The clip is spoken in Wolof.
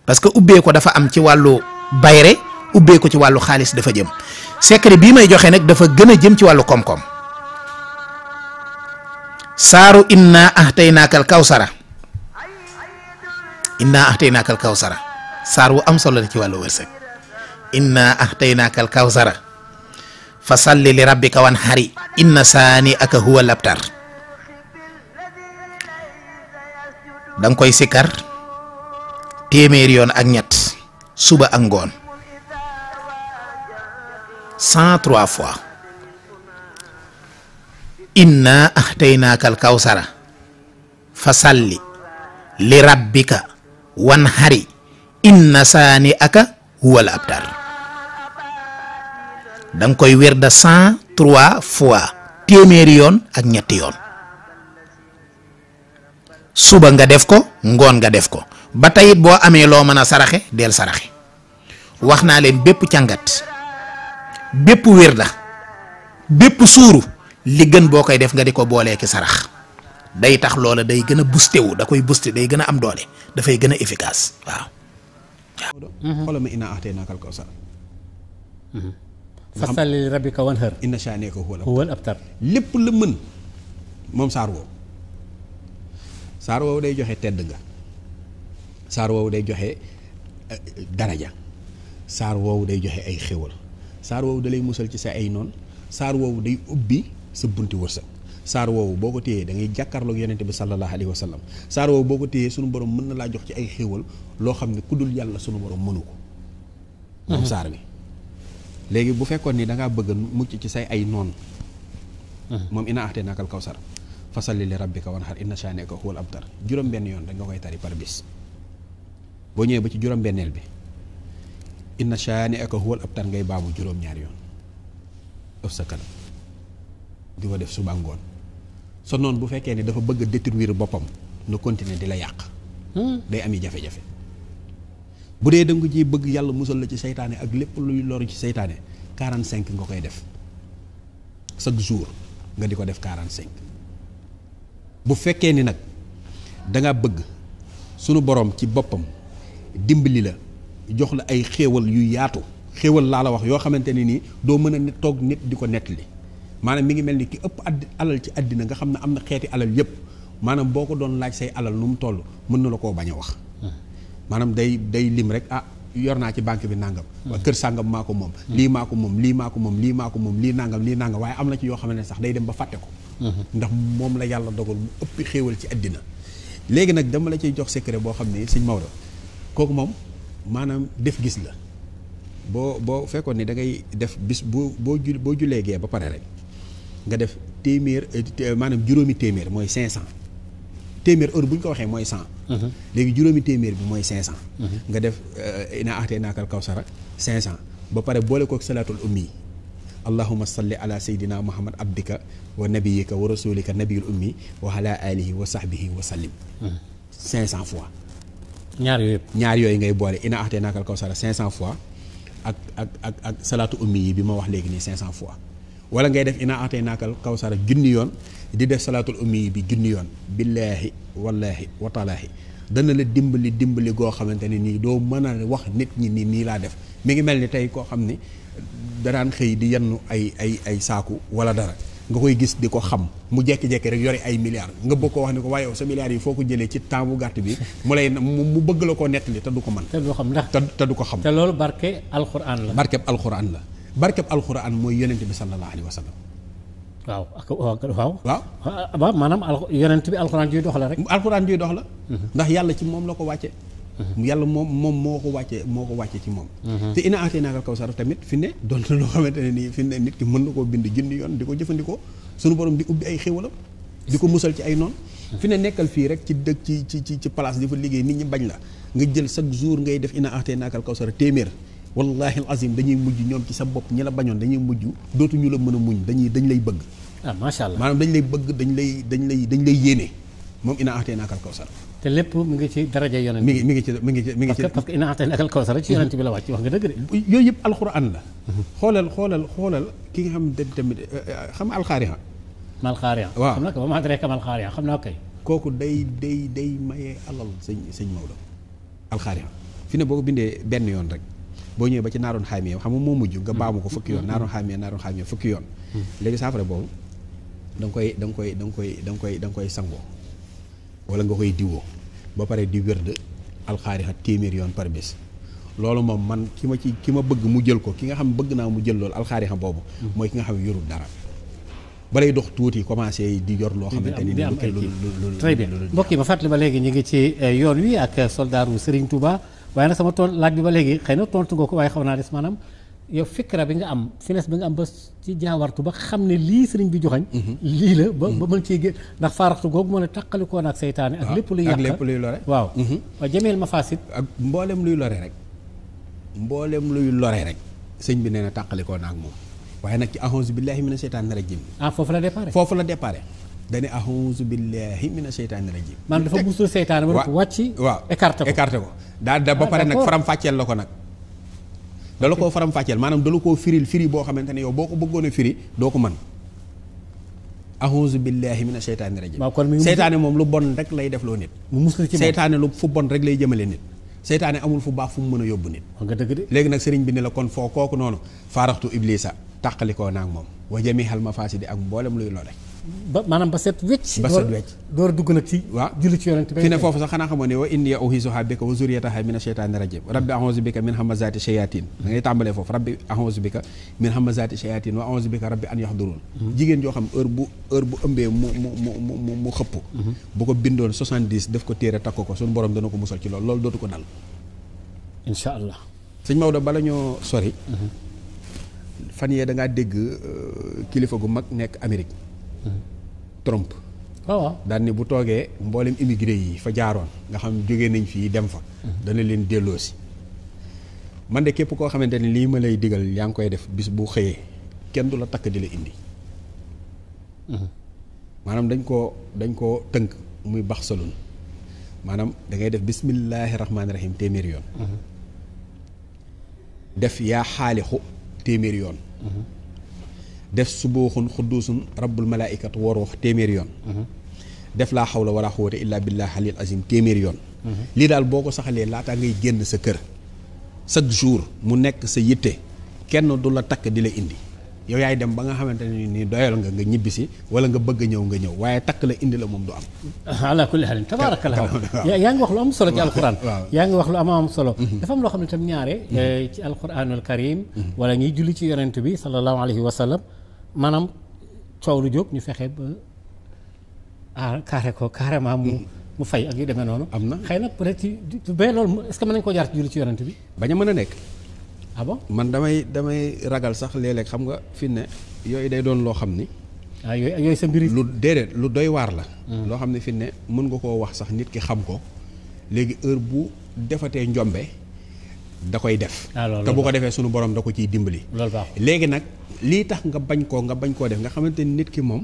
parce que ubbee ko dafa am ci wàllu bayre ubbee ko ci wàllu xaalis dafa jëm secret bii may joxe nag dafa gën a jëm ci wàllu koom-koom saaru inna ahtaynaakal kawsara saar wu am solo la ci wàllu wërsëg inna ahtaynaakal kawsara fa salli li rabbika wanhari inna saani aka huwa labtar da nga koy sikkar téeméeri yoon ak ñett suba ak ngoon 103 fois inna ahtaynaakal kawsara fa salli li rabbika wanhari inna saani aka huwal abtar da nga koy wér de 103 fois téeméeri yoon ak ñetti yoon suba nga def ko ngoon nga def ko ba tey it boo amee loo mën a saraxe del saraxe wax naa leen bépp càngat bépp wér da bépp suuru li gën boo koy def nga di ko boolee ki sarax day tax loola day gën a boosté wu da koy boosté day gën a am doole dafay gën a efficace waaw. xoolal ma inna a'taynaakal kawsar. fasalli li rabbika wanhar. inna shaani'aka huwal abtar. lépp la mën moom saar woowu day joxe tedd nga saar woowu day joxe daraja saar woowu day joxe ay xéwal saar woowu da lay musal ci sa ay noon saar woowu day ubbi sa bunti wërsëg saar woowu boo ko téyee da ngay jàkkaarloog yonente bi sallallahu alayhi wa sallam saar woowu boo ko téyee sunu borom mën na laa jox ci ay xéwal loo xam ne ku dul yàlla sunu borom mënu ko moom saar bi léegi bu fekkoon ni da ngaa bëgg mucc ci say ay noon moom inna a'taynaakal kawsar fasalli li rabbika wanhar inna shaani'aka huwal abtar juróom-benn yoon rek nga koy tari par bis boo ñëwee ba ci juróom-benneel bi inna shaani'aka huwal abtar ngay baamu juróom-ñaari yoon ëf sa kanam di ko def suba ngoon sa noonu bu fekkee ne dafa bëgg a détruire boppam na continuer di la yàq day ami jafe-jafe bu dee da nga ci bëgg yàlla musal la ci seytaane ak lépp luy loru ci seytaane 45 nga koy def chaque jour nga di ko def 45 bu fekkee ni nag danga bëgg sunu borom ci boppam dimbali la jox la ay xéewal yu yaatu xéewal laa la wax yoo xamante ne nii doo mën a toog nit di ko nettali maanaam mi ngi mel ni ki ëpp alal ci àddina nga xam ne am na xeeti alal yëpp maanaam boo ko doon laaj say alal nu mu toll mën na la koo bañ a wax maanaam day lim rek yor naa ci banque bi nangam kër sàngam maa ko moom lii maa ko moom lii maa ko moom lii maa ko moom lii nangam waaye am na ci yoo xam ne sax day dem ba fàtte ko ndax moom la yàlla dogal mu ëpp xéewal ci àddina léegi nag dama la ciy jox secret boo xam ne sëñ Maodo kooku moom maanaam def gis la boo fekkoon ni da ngay def bis boo julee gee ba pare rek nga def téeméer maanaam juróomi téeméer mooy 500 téeméer heure bu ñu ko waxee mooy 100 léegi juróomi téeméer bi mooy 500 nga def inna a'taynaakal kawsara 500 ba pare boole kook salaatul ummi allahumma salli ala sayyidina muhammad abdika wa nabiyika wa rasulika nabiyul ummi wa ala alihi wa sahbihi wa sallim 500 fois ñaar yooyu ngay boole inna a'taynaakal kawsara 500 fois ak salaatu ummi yi bi ma wax léegi nii 500 fois wala ngay def inna a'taynaakal kawsara junni yoon di def salaatul ummi yi bi junni yoon billaahi wallaahi wataalaahi dana la dimbali goo xamante ne nii doo mën a wax nit ñi nii laa def mi ngi mel ni tey koo xam ne danaan xëy di yenn ay saaku wala dara nga koy gis di ko xam mu jekki-jekki rek yore ay milliards nga bëgg ko wax ni ko waaye yow sa milliards yi foo ko jëlee ci temps bu gàtt bi mu bëgg la koo nettali te du ko mën te du ko xam te loolu barke alxuraan la barkeb alxuraan mooy yonent bi sallallahu alayhi wa sallam waaw maanaam yonent bi alxuraan juy dox la rek ndax yàlla ci moom la ko wàcce yàlla moom moo ko wàcce ci moom te inna a'taynaakal kawsar tamit fi ne doon na loo xamante ne nii fi ne nit ki mën na koo bind junni yoon di ko jëfandikoo sunu borom di ubbi ay xéwalam di ko musal ci ay noon fi ne nekkal fii rek ci dëkk ci place di fa liggéey nit ñi bañ la nga jël chaque jour ngay def inna a'taynaakal kawsar téeméer wallahi al azim dañuy mujj ñoom ci sa bopp ñi la bañoon dañuy mujj dootuñu la mën a muñ dañ lay bëgg macha allah maanaam dañ lay bëgg dañ lay yéene moom inna a'taynaakal kawsar te lépp mi ngi ci daraja yonent mi ngi ci parce que inna a'taynaakal kawsar ci yonent bi la wàcc wax nga dëgg de yooyu yëpp alxuraan la xoolal ki nga xam ne tamit xam alxaariha waaw xam na ko ba ma adraaka mal xaari'a xam naa kay kooku day maye alal sëñ Maodo alxaariha fi ne boo ko bindee benn yoon rek boo ñëwee ba ci naaroon xaymee xam nga moo mujj nga baamu ko fukki yoon naaroon xaymee fukki yoon léegi saafara boobu da nga koy sangoo wala nga koy diwoo ba pare di wérd alxaarixa téeméer yoon par bés loolu moom man ki ma bëgg mu jël ko ki nga xam bëgg naa mu jël loolu alxaarixa boobu mooy ki nga xam yorul dara balay dox tuuti commencé di yor loo xamante ni lu très bien mbokk yi ma fàttali ba léegi ñu ngi ci yoon wi ak soldaaru Serigne Touba waaye nag sama laaj bi ba léegi xëy na tontu nga ko waaye xaw naa des maanaam yow fikra bi nga am finesse bi nga am ba ci jaawartu ba xam ne lii sëriñ bi joxañ lii la ba mën cee génn ndax faaraxtu googu moo ne taqalikoon ak seytaane ak lépp luy yàq ak lépp luy lore waaw waaw jameel ma fasit ak mboolem luy lore rek sëñ bi nee na tàqalikoo na ak moom waaye nag ci ahonsu billahi mina seytaani rajim foofu la déparé dane ahonsu billahi mina seytaani rajim maanaam dafa musul seytaane ba wàcc waaw écarté ko daal da ba pare nag faram fàcceel la ko nag dala koo faram fàcceel maanaam dala koo firi boo xamante ne yow boo ko bëggoon a firi doo ko mën ahonsu billahi mina seytaani rajim seytaane moom lu bon rek lay def loo nit mu musul ci seytaane lu fu bon rek lay jëmale nit seytaane amul fu baax fu mu mën a yóbbu nit nga dëgg de léegi nag sëriñ bi ne la kon foo kooku noonu faaraxtu iblisa tàqalikoo naag moom wa jamihal mafaasidi ak mboolem luy lore maanaam ba set wecc door a dugg nag ci waaw julli ci yonent bi fi ne foofu sax xanaa xamoon ne wa inni uhiisuha bika wa zurriyataha mina sheytaani rajim rabbi a'uuzu bika min hamazati shayatin da ngay tàmbalee foofu rabbi a'uuzu bika min hamazati shayatin wa a'uuzu bika rabbi an yahdurun jigéen joo xam heure bu ëmbee mu xëpp bu ko bindoon 70 def ko téere takk ko suñu borom dana ko musal ci loolu dootu ko dal insha allah sëñ Maodo bala ñoo sori fan yee da ngaa dégg kilifa gu mag nekk Amérique Trump waaw daal ni bu toogee mboolem immigré yi fa jaaroon nga xam jógee nañ fii dem fa dana leen delloosi man de képp koo xamante ni lii ma lay digal yaa ngi koy def bis bu xëyee kenn du la takk di la indi maanaam dañ koo tënk muy bax salun maanaam da ngay def bismillahi rahmaani rahim téeméeri yoon def yaa xaalixu téeméeri yoon def subuuxun xudduusun rabbul malaaikatu wa ruux téeméeri yoon def laa xawla wala xuwata illa billah alil azim téeméeri yoon lii daal boo ko saxalee laataa ngay génn sa kër chaque jour mu nekk sa yitte kenn du la takk di la indi yow yaay dem ba nga xamante ne ni doyal nga ñibbisi wala nga bëgg a ñëw nga ñëw waaye takk la indi la moom du am ala kulli xaalin tabaarakallah yaa ngi wax lu am solo ci alquran yaa ngi wax lu am solo dafa am loo xam ne tam ñaare ci alquranul karim wala ñuy julli ci yonent bi sallallahu alayhi wa sallam maanaam coow lu jóg ñu fexe ba carré ko carrément mu fay ak yu demee noonu am na xëy na peut être ba loolu est-ce que mën nañu koo jaar ci julli ci yonent bi bañ a mën a nekk ah bon man damay ragal sax léeg-léeg xam nga fi ne yooyu day doon loo xam ni yooyu sa mbiri lu déedéet lu doy waar la loo xam ne fi ne mën nga koo wax sax nit ki xam ko léegi heure bu defatee njombe da koy def te bu ko defee sunu borom da ko ciy dimbali loolu baaxul léegi nag lii tax nga bañ koo def nga xamante ni nit ki moom